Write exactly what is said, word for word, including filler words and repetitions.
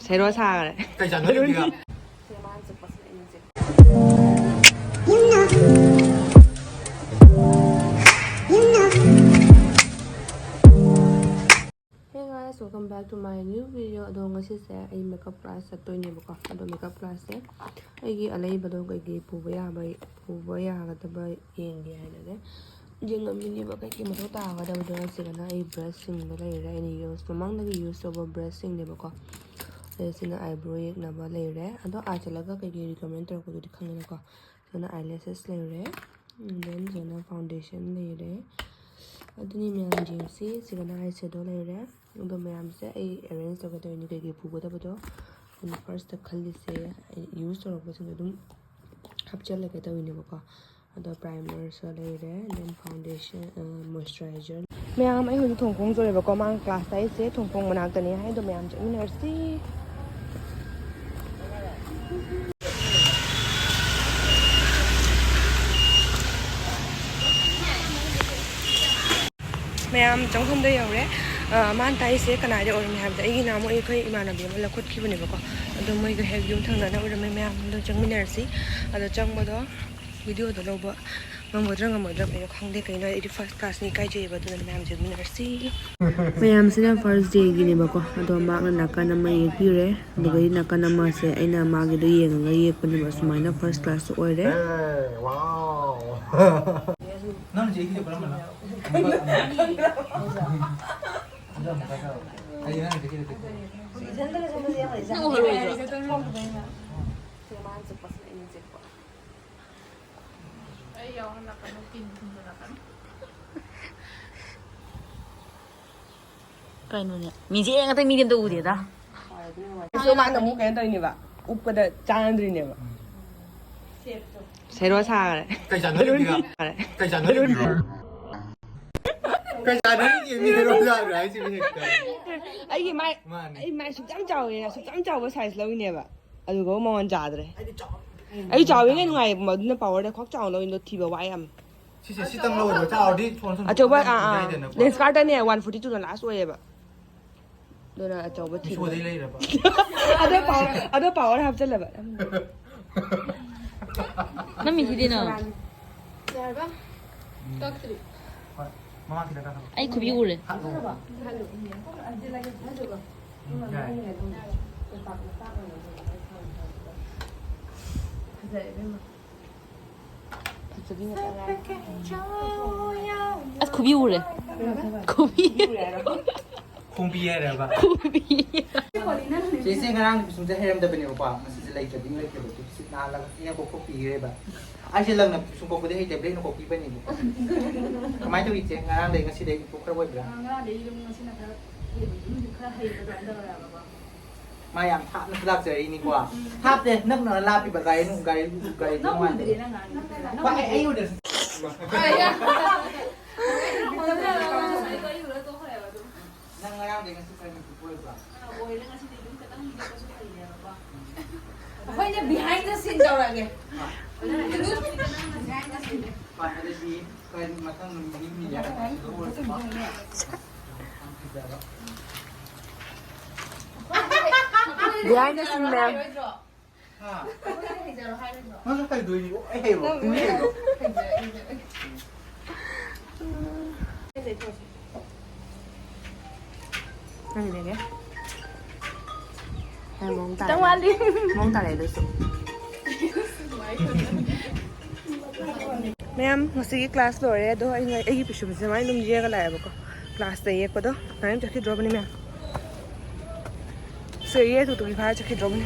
ꯁꯦꯔꯣ ꯁꯥꯈ꯭ꯔꯦ꯫ ꯀꯩ ꯆꯥꯟꯅꯔꯤꯒꯦ? Hey guys, welcome back to my new video. ꯑꯗꯣ ꯉꯁꯤꯁꯦ ꯑꯩ ꯃꯦꯀꯞ ꯀ꯭ꯂꯥꯁ ꯆꯠꯇꯣꯏꯅꯦꯕꯀꯣ꯫ ꯑꯗꯣ ꯃꯦꯀꯞ ꯀ꯭ꯂꯥꯁꯁꯦ ꯑꯩꯒꯤ ꯑꯂꯩꯕꯗꯣ ꯀꯩꯀꯩ ꯄꯨꯕ ꯌꯥꯕ, ꯄꯨꯕ ꯌꯥꯒꯗꯕ ꯌꯦꯡꯒꯦ ꯍꯥꯏꯅꯅꯦ ꯌꯦꯡꯉꯝꯃꯤꯅꯦꯕ꯫ ꯀꯩꯀꯩ ꯃꯊꯧ ꯇꯥꯒꯗꯕꯗꯣ ꯁꯤꯗꯅ ꯑꯩ ꯕ꯭ꯔꯁꯁꯤꯡꯗ ꯂꯩꯔꯦ꯫ ꯑꯩꯅ ꯌꯨꯁ, ꯃꯃꯥꯡꯗꯒꯤ ꯌꯨꯁ ꯇꯧꯕ ꯕ꯭ꯔꯁꯁꯤꯡꯅꯦꯕꯀꯣ꯫ ꯑꯗꯩ ꯁꯤꯅ ꯑꯥꯏꯕ꯭ꯔꯣ ꯌꯦꯛꯅꯕ ꯂꯩꯔꯦ꯫ ꯑꯗꯣ ꯑꯥ ꯆꯠꯂꯒ ꯀꯩꯀꯩ ꯔꯤꯀꯃꯦꯟ ꯇꯧꯔꯛꯄꯗꯨꯗꯤ ꯈꯪꯉꯦꯅꯀꯣ꯫ ꯁꯤꯗꯅ ꯑꯥꯏꯂꯦꯁꯦꯁ ꯂꯩꯔꯦ꯫ Then ꯁꯤꯗꯅ ꯐꯥꯎꯟꯗꯦꯁꯟ ꯂꯩꯔꯦ꯫ ꯑꯗꯨꯅꯤ ꯃꯌꯥꯝ ꯌꯦꯡꯁꯤ꯫ ꯁꯤꯗꯅ ꯑꯥꯏ ꯁꯦꯗꯣ ꯂꯩꯔꯦ꯫ ꯑꯗꯣ ꯃꯌꯥꯝꯁꯦ ꯑꯩ ꯑꯦꯔꯦꯟꯖ ꯇꯧꯒꯦ ꯇꯧꯔꯤꯅꯤ ꯀꯩꯀꯩ ꯄꯨꯒꯗꯕꯗꯣ꯫ ꯑꯩꯅ ꯐꯥꯔꯁꯇ ꯈꯜꯂꯤꯁꯦ ꯑꯩ ꯌꯨꯁ ꯇꯧꯔꯛꯄꯁꯤꯡꯗꯣ ꯑꯗꯨꯝ ꯍꯥꯞꯆꯤꯜꯂꯒꯦ ꯇꯧꯔꯤꯅꯦꯕꯀꯣ꯫ ꯑꯗꯣ ꯄ꯭ꯔꯥꯏꯃꯔꯁꯨ ꯂꯩꯔꯦ꯫ Then foundation, moisturiser. ꯃꯌꯥꯝ ꯑꯩ ꯍꯧꯖꯤꯛ ꯊꯣꯡꯈꯣꯡ ꯆꯣꯔꯦꯕꯀꯣ꯫ ꯃꯥꯅ ꯀ꯭ꯂꯥꯁꯇ ꯑꯩꯁꯦ ꯊꯣꯡꯈꯣꯡ ꯃꯅꯥꯛꯇꯅꯤ ꯍꯥꯏꯗꯣ ꯃꯌꯥꯝ ꯆꯠꯃꯤꯟꯅꯔꯁꯤ꯫ ꯃꯌꯥꯝ ꯆꯪꯐꯝꯗ ꯌꯧꯔꯦ꯫ ꯑ, ꯃꯥꯅ ꯇꯥꯛꯏꯁꯦ ꯀꯅꯥꯏꯗ ꯑꯣꯏꯔꯝꯃꯤ ꯍꯥꯏꯕꯗ ꯑꯩꯒꯤ ꯅꯍꯥꯟꯃꯨꯛ ꯑꯩꯈꯣꯏ ꯏꯃꯥꯟꯅꯕꯤ ꯑꯃ ꯂꯧꯈꯠꯈꯤꯕꯅꯦꯕꯀꯣ꯫ ꯑꯗꯣ ꯃꯣꯏꯒ ꯍꯦꯛ ꯌꯨꯝ ꯊꯪꯅꯅ ꯑꯣꯏꯔꯝꯃꯦ꯫ ꯃꯌꯥꯝꯗꯣ ꯆꯪꯃꯤꯟꯅꯔꯁꯤ꯫ ꯑꯗꯣ ꯆꯪꯕꯗꯣ ꯚꯤꯗꯤꯑꯣꯗꯣ ꯂꯧꯕ ꯉꯝꯒꯗ꯭ꯔꯥ ꯉꯝꯃꯣꯏꯗ꯭ꯔꯥ ꯀꯩꯅꯣ ꯈꯪꯗꯦ꯫ ꯀꯩꯅꯣ ꯑꯩꯗꯤ ꯐꯥꯔꯁ ꯀ꯭ꯂꯥꯁꯅꯤ ꯏꯀꯥꯏꯖꯩꯌꯦꯕ꯫ ꯑꯗꯨꯅ ꯃꯌꯥꯝ ꯆꯪꯃꯤꯟꯅꯔꯁꯤ꯫ ꯃꯌꯥꯝꯁꯤꯅ ꯐꯥꯔꯁ ꯗꯦꯒꯤꯅꯦꯕꯀꯣ꯫ ꯑꯗꯣ ꯃꯥꯔꯛꯅ ꯅꯥꯀꯟ ꯑꯃ ꯌꯦꯛꯄꯤꯔꯦ꯫ ꯑꯗꯨꯒ ꯅꯥꯀꯟ ꯑꯃꯁꯦ ꯑꯩꯅ ꯃꯥꯒꯤꯗꯣ ꯌꯦꯡꯉꯒ ꯌꯦꯛꯄꯅꯦꯕ꯫ ꯁꯨꯃꯥꯏꯅ ꯐꯥꯔꯁ ꯀ꯭ꯂꯥꯁꯁꯨ ꯑꯣꯏꯔꯦ꯫ ꯅꯪ ꯆꯍꯤ ꯀꯔꯝꯕꯅꯣ? ꯑꯩ ꯅꯪ ꯆꯍꯤ ꯅꯪ ꯎꯍꯜꯂꯣꯏꯗ꯭ꯔꯣ? ꯑꯩ ꯌꯥꯎꯍꯜꯂꯛꯀꯅꯨ, ꯀꯤꯟ ꯊꯤꯟꯖꯤꯜꯂꯛꯀꯅꯨ꯫ ꯀꯩꯅꯣꯅꯦ, ꯃꯤꯁꯦ ꯉꯥꯛꯇ ꯃꯤꯗꯤ ꯑꯝꯇ ꯎꯗꯦꯗ꯫ ꯑꯗꯣ ꯃꯥꯅ ꯑꯃꯨꯛ ꯀꯩꯅꯣ ꯇꯧꯔꯤꯅꯦꯕ, ꯎꯞꯄꯗ ꯆꯥꯟꯅꯗ꯭ꯔꯤꯅꯦꯕ꯫ ꯁꯦꯔꯣ ꯁꯥꯈ꯭ꯔꯦ꯫ ꯀꯩ ꯆꯥꯟꯅꯔꯤꯒꯦ? ꯁꯥꯈ꯭ꯔꯦ꯫ ꯀꯩ ꯆꯥꯟꯅꯔꯤꯒꯦ? ꯀꯩ ꯆꯥꯟꯅꯔꯤꯒꯦ? ꯃꯤ ꯍꯦꯔꯣ ꯁꯥꯈ꯭ꯔꯦ ꯍꯥꯏꯁꯤꯕꯨ ꯍꯦꯛꯇ꯫ ꯑꯩꯒꯤ ꯃꯥꯏ, ꯃꯥꯅꯦ꯫ ꯑꯩ ꯃꯥꯏ ꯁꯨꯛꯆꯥꯎ ꯆꯥꯎꯋꯦꯅ, ꯁꯨꯛꯆꯥꯎ ꯆꯥꯎꯕ ꯁꯥꯏꯖ ꯂꯧꯔꯤꯅꯦꯕ꯫ ꯑꯗꯨꯒ ꯃꯉꯣꯟ ꯆꯥꯗ꯭ꯔꯦ꯫ ꯑꯩꯗꯤ ꯆꯥꯎ-, ꯑꯩ ꯆꯥꯎꯋꯤꯉꯩ ꯅꯨꯡꯉꯥꯏꯌꯦ, ꯑꯗꯨꯅ ꯄꯋꯥꯔꯗ ꯈ꯭ꯋꯥꯏ ꯆꯥꯎꯅ ꯂꯧꯔꯤꯗꯣ ꯊꯤꯕ ꯋꯥꯏ ꯌꯥꯝ꯫ ꯁꯤꯁꯦ ꯁꯤꯇꯪ ꯂꯧꯔꯣ, ꯆꯥꯎꯔꯗꯤ ꯐꯣꯟ ꯁꯨꯝ ꯑꯆꯧꯕ, ꯑꯥ, ꯑꯥ꯫ ꯌꯥꯏꯗꯅꯀꯣ꯫ ꯂꯦꯟꯁ ꯀꯥꯔꯠꯇꯅꯦ, one forty two ꯅ last ꯑꯣꯏꯌꯦꯕ꯫ ꯑꯗꯨꯅ ꯑꯆꯧꯕ ꯊꯤꯕ꯫ ꯃꯤꯁꯣꯗꯩ ꯂꯩꯔꯕ? ꯑꯗꯣ ꯄꯥꯋꯔ, ꯑꯗꯣ ꯄꯥꯋꯔ ꯍꯥꯞꯆꯜꯂꯕ꯫ ꯅꯝꯃꯤꯁꯤꯗꯤꯅ꯫ ꯌꯥꯔꯕ? ꯀꯛꯇ꯭ꯔꯤ꯫ ꯍꯣꯏ, ꯃꯃꯥꯡ ꯈꯤꯇꯪ ꯀꯥꯈꯠꯂꯣ꯫ ꯑꯩ ꯈꯨꯕꯤ ꯎꯔꯦ꯫ ꯍꯥꯠꯂꯣ꯫ ꯍꯜꯂꯣ꯫ ꯎꯝ, ꯌꯥꯔꯦ꯫ ꯐꯖꯔꯦ ꯏꯕꯦꯝꯃ꯫ ꯑꯁ, ꯈꯨꯕꯤ ꯎꯔꯦ꯫ ꯈꯨꯕꯤ꯫ ꯈꯣꯡꯕꯤ ꯍꯥꯏꯔꯕ? ꯈꯨꯕꯤ꯫ ꯆꯦꯁꯦ ꯉꯔꯥꯡ ꯄꯤꯁꯨꯝꯁꯦ ꯍꯩꯔꯝꯗꯕꯅꯦꯕꯀꯣ, ꯉꯁꯤꯁꯦ ꯂꯩꯇ꯭ꯔꯗꯤ ꯂꯩꯇꯦꯕ, ꯇꯨ ꯁꯤꯠ ꯅꯥꯜꯂꯒ ꯁꯤꯅ ꯀꯣꯛꯊꯣꯛꯄꯤꯈ꯭ꯔꯦꯕ꯫ ꯑꯩꯁꯦ ꯂꯪꯅ ꯄꯤꯁꯨꯝ ꯀꯣꯛꯄꯗꯤ ꯍꯩꯇꯦ, ꯕ꯭ꯂꯦꯛꯅ ꯀꯣꯛꯄꯤꯕꯅꯦꯕꯀꯣ꯫ ꯀꯃꯥꯏꯅ ꯇꯧꯔꯤ ꯏꯆꯦ? ꯉꯔꯥꯡꯗꯩ ꯉꯁꯤꯗꯩ ꯏꯝꯄ꯭ꯔꯨꯞ ꯈꯔ ꯑꯣꯏꯕ꯭ꯔꯥ? ꯉꯔꯥꯡꯗꯩ ꯑꯗꯨꯝ ꯉꯁꯤꯅ ꯈꯔ ꯍꯦꯜꯂꯤ, ꯑꯗꯨꯝ ꯈꯔ ꯍꯩꯕꯗꯣ ꯑꯗꯨꯃꯥꯏꯅ ꯇꯧꯔꯦꯕꯀꯣ꯫ ꯃꯥ ꯌꯥꯝ ꯊꯥꯞꯅꯁꯨ ꯂꯥꯛꯆꯔꯛꯏꯅꯤꯀꯣ꯫ ꯊꯥꯞꯇꯦ, ꯅꯛꯅ ꯂꯥꯞꯄꯤꯕ ꯒꯥꯔꯤ ꯅꯨꯡ-, ꯒꯥꯔꯤ, ꯒꯥꯔꯤ ꯅꯪ ꯅꯨꯡꯉꯥꯏ-, ꯎꯗ꯭ꯔꯤꯗꯤ ꯅꯪ ꯉꯥꯡꯉꯤꯗꯣ꯫ ꯍꯣꯏ, ꯑꯩ, ꯑꯩ ꯎꯗ꯭ꯔꯁꯨ꯫ ꯑꯩ ꯎꯔ ꯇꯣꯛꯈ꯭ꯔꯦꯕ ꯑꯗꯨꯝ꯫ ꯅꯪ ꯉꯔꯥꯡꯗꯩ ꯉꯁꯤ ꯈꯔ ꯅꯨꯡꯇꯤ ꯀꯣꯏꯕ꯭ꯔꯥ? ꯑꯣꯏꯔꯦ, ꯉꯁꯤꯗꯤ ꯑꯗꯨꯝ ꯈꯤꯇꯪ ꯂꯤꯔꯛꯄꯁꯨ ꯍꯩꯔꯦꯕꯀꯣ꯫ ꯑꯩꯈꯣꯏꯅ behind the scene ꯇꯧꯔꯒꯦ꯫ ꯍꯣꯏ, ꯑꯗꯨꯗꯤ ꯀꯔꯤ ꯃꯊꯪ ꯅꯨꯃꯤꯠ ꯅꯤꯅꯤ ꯌꯥꯔꯒ ꯑꯣꯏꯔꯁꯨꯀꯣ꯫ Behind the scene, ma'am. ꯍꯥ? ꯑꯩꯈꯣꯏꯅ ꯍꯩꯖꯔꯣ ꯍꯥꯏꯔꯣꯏꯗ꯭ꯔꯣ? ꯅꯪꯁꯨ ꯍꯩꯗꯣꯏꯅꯤ꯫ ꯑꯩ ꯍꯩꯔꯣ? ꯅꯪ ꯍꯩꯔꯣ? ꯍꯩꯖꯔꯣ, ꯍꯩꯖꯔꯣ꯫ ꯈꯤꯇꯪ ꯋꯥꯠꯂꯤ꯫ ꯃꯑꯣꯡ ꯇꯥꯔꯦ ꯑꯗꯨꯁꯨ꯫ ꯃꯌꯥꯝ, ꯉꯁꯤꯒꯤ ꯀ꯭ꯂꯥꯁ ꯂꯣꯏꯔꯦ, ꯑꯗꯣ ꯑꯩ, ꯑꯩꯒꯤ ꯄꯤꯁꯨꯝꯁꯦ ꯁꯨꯃꯥꯏꯅ ꯑꯗꯨꯝ ꯌꯦꯛꯑꯒ ꯂꯥꯛꯑꯦꯕꯀꯣ꯫ ꯀ꯭ꯂꯥꯁꯇ ꯌꯦꯛꯄꯗꯣ ꯑꯗꯨꯃꯥꯏꯅ ꯆꯠꯈꯤꯗ꯭ꯔꯣꯕꯅꯤ ꯃꯌꯥꯝ꯫ ꯁꯦ, ꯌꯦꯛꯇꯨ ꯇꯨꯒꯤ ꯐꯥꯔ ꯆꯠꯈꯤꯗ꯭ꯔꯣꯕꯅꯤ꯫